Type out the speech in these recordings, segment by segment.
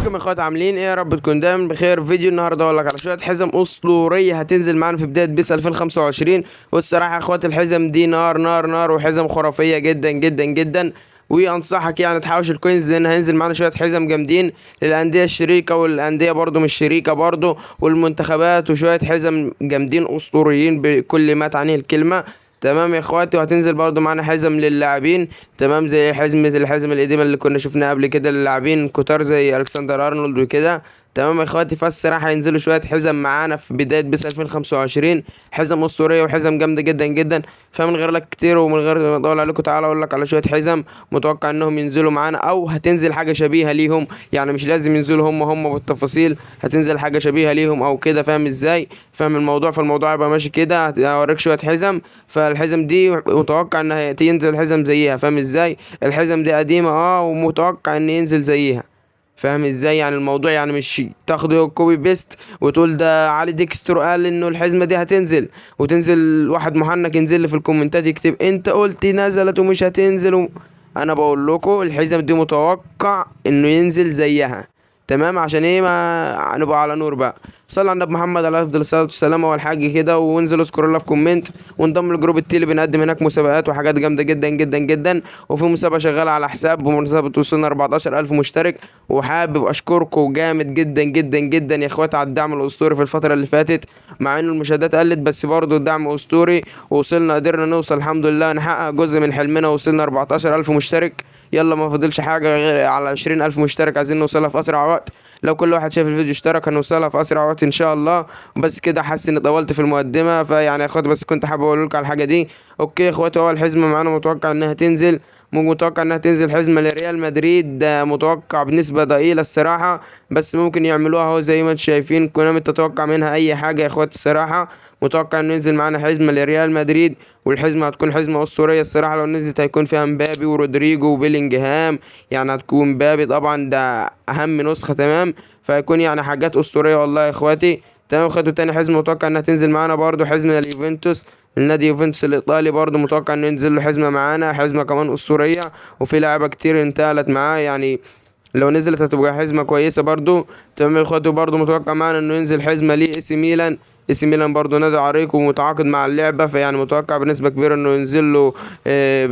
عليكم يا اخوات، عاملين ايه؟ يا رب تكون دايما بخير. فيديو النهارده اقول لك على شوية حزم اسطورية هتنزل معانا في بداية PES 2025. والصراحة يا اخوات الحزم دي نار نار نار، وحزم خرافية جدا جدا جدا. وانصحك يعني تحوش ال coins، لان هينزل معانا شوية حزم جامدين للاندية الشريكة والاندية برضو مش شريكه برضو والمنتخبات، وشوية حزم جامدين اسطوريين بكل ما تعنيه الكلمة. تمام يا اخواتي، وهتنزل برضو معانا حزم للاعبين، تمام، زي حزمة الحزم القديمة اللي كنا شفناها قبل كده للاعبين كتار زي الكسندر ارنولد وكده. تمام يا اخواتي، فالصراحة هينزلوا شوية حزم معانا في بداية PES 2025، حزم اسطورية وحزم جامدة جدا جدا. فمن غير لك كتير ومن غير ما اطول عليكم، تعالى اقول لك على شوية حزم متوقع انهم ينزلوا معانا او هتنزل حاجة شبيهة ليهم، يعني مش لازم ينزلوا هم هم بالتفاصيل، هتنزل حاجة شبيهة ليهم او كده، فاهم ازاي؟ فاهم الموضوع؟ فالموضوع هيبقى ماشي كده. هوريك شوية حزم، فالحزم دي متوقع انها تنزل حزم زيها، فاهم ازاي؟ الحزم دي قديمة ومتوقع ان ينزل زيها، فاهم ازاي؟ يعني الموضوع يعني مش تاخده copy paste وتقول ده علي ديكسترو قال انه الحزمة دي هتنزل، وتنزل واحد محنك ينزل لي في الكومنتات يكتب انت قلت نزلت ومش هتنزل انا بقول لكم الحزم دي متوقع انه ينزل زيها، تمام؟ عشان ايه؟ ما نبقى على نور بقى. صلى على النبي محمد عليه افضل الصلاة والسلام. اول حاجة كده، وانزل اذكر الله في comment، وانضم لجروب التيلي، بنقدم هناك مسابقات وحاجات جامدة جدا جدا جدا، وفي مسابقة شغالة على حساب بمناسبة وصلنا 14000 مشترك. وحابب اشكركم جامد جدا جدا جدا يا اخواتي على الدعم الاسطوري في الفترة اللي فاتت، مع انه المشاهدات قلت بس برضه الدعم اسطوري، ووصلنا قدرنا نوصل الحمد لله نحقق جزء من حلمنا، وصلنا 14000 مشترك. يلا ما فاضلش حاجة غير على 20000 مشترك، عايزين نوصلها في اسرع وقت. لو كل واحد شاف الفيديو اشترك هنوصلها في اسرع وقت ان شاء الله. بس كده حاسس اني طولت في المقدمة، فيعني يا اخواتي بس كنت حابب اقول لكم على الحاجة دي. okay يا اخواتي، اول حزمه معانا متوقع انها تنزل، متوقع انها تنزل حزمه لريال مدريد، ده متوقع بنسبة ضئيلة الصراحة، بس ممكن يعملوها اهو زي ما انتم شايفين. كونامي تتوقع منها اي حاجة يا اخواتي الصراحة. متوقع انه ينزل معانا حزمه لريال مدريد، والحزمه هتكون حزمه اسطورية الصراحة. لو نزلت هيكون فيها مبابي ورودريجو وبيلينجهام، يعني هتكون مبابي طبعا ده اهم نسخه، تمام؟ فهيكون يعني حاجات اسطورية والله يا اخواتي. تمام يا اخواتي، تاني حزمه متوقع انها تنزل معانا برضو حزمه اليوفنتوس، النادي يوفنتوس الايطالي برضو متوقع انه ينزل له حزمه معانا، حزمه كمان اسطورية، وفي لاعيبه كتير انتقلت معاه، يعني لو نزلت هتبقى حزمه كويسة برضو. تمام يا اخواتي، برضو متوقع معانا انه ينزل حزمه ليه اي سي ميلان. اي سي ميلان برضو نادي عريق ومتعاقد مع اللعبة، فيعني متوقع بنسبة كبيرة انه ينزل له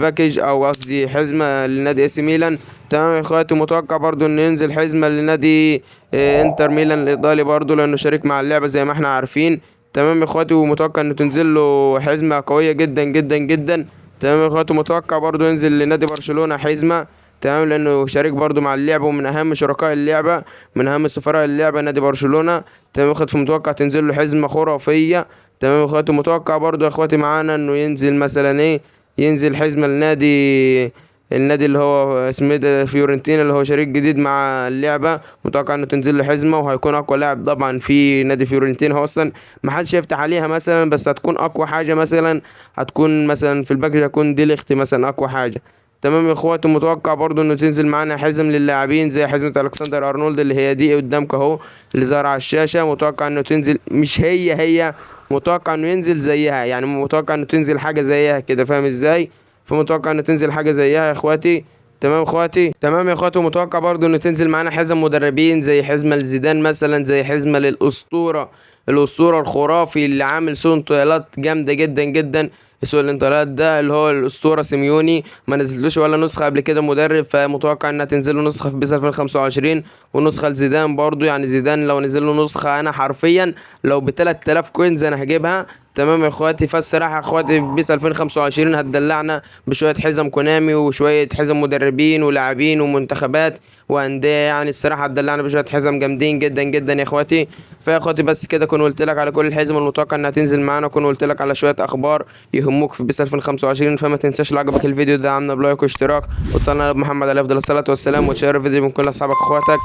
package او قصدي حزمه لنادي اي سي ميلان. تمام يا اخواتي، متوقع برضو انه ينزل حزمه لنادي انتر ميلان الايطالي برضو، لانه شريك مع اللعبة زي ما احنا عارفين. تمام يا اخواتي، ومتوقع انه تنزل له حزمه قوية جدا جدا جدا. تمام يا اخواتي، متوقع برضو ينزل لنادي برشلونة حزمه، تمام، لانه شريك برضو مع اللعبة ومن اهم شركاء اللعبة، من اهم سفراء اللعبة نادي برشلونة. تمام يا اخواتي، متوقع تنزل له حزمه خرافية. تمام يا اخواتي، متوقع برضو يا اخواتي معانا انه ينزل مثلا ايه، ينزل حزمه لنادي النادي اللي هو اسمه ده فيورنتينا، اللي هو شريك جديد مع اللعبة، متوقع انه تنزل له حزمه، وهيكون اقوى لاعب طبعا في نادي فيورنتينا. هو اصلا ما حدش يفتح عليها مثلا، بس هتكون اقوى حاجة مثلا، هتكون مثلا في ال package هتكون دي ليخت مثلا اقوى حاجة. تمام يا اخواتي، متوقع برضو انه تنزل معانا حزم للاعبين زي حزمه الكسندر ارنولد اللي هي دي قدامك اهو اللي ظاهره على الشاشة، متوقع انه تنزل، مش هي هي، متوقع انه ينزل زيها، يعني متوقع انه تنزل حاجة زيها كده، فاهم ازاي؟ فمتوقع انه تنزل حاجة زيها يا اخواتي. تمام اخواتي، تمام يا اخواتي، ومتوقع برضو انه تنزل معانا حزم مدربين زي حزمه لزيدان مثلا، زي حزمه للاسطوره، الاسطورة الخرافي اللي عامل سوق انتقالات جامدة جدا جدا، سوق الانتقالات ده اللي هو الاسطورة سيميوني، ما نزلوش ولا نسخه قبل كده مدرب، فمتوقع انها تنزل له نسخه في PES 2025، ونسخة لزيدان برضو، يعني زيدان لو نزل له نسخه انا حرفيا لو ب 3000 coins انا هجيبها. تمام يا اخواتي، فالصراحه يا اخواتي في PES 2025 هتدلعنا بشوية حزم كونامي وشوية حزم مدربين ولاعبين ومنتخبات وانديه، يعني الصراحة هتدلعنا بشوية حزم جامدين جدا جدا يا اخواتي. فيا اخواتي بس كده كنت قلت لك على كل الحزم المتوقع انها تنزل معانا، كنت قلت لك على شوية اخبار يهموك في PES 2025. فما تنساش لو عجبك الفيديو ده عمنا ب like واشتراك، وتصلي على محمد عليه افضل الصلاة والسلام، وتشير الفيديو من كل اصحابك واخواتك.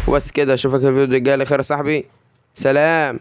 وبس كده، اشوفك في الفيديو الجاي على خير يا صاحبي، سلام.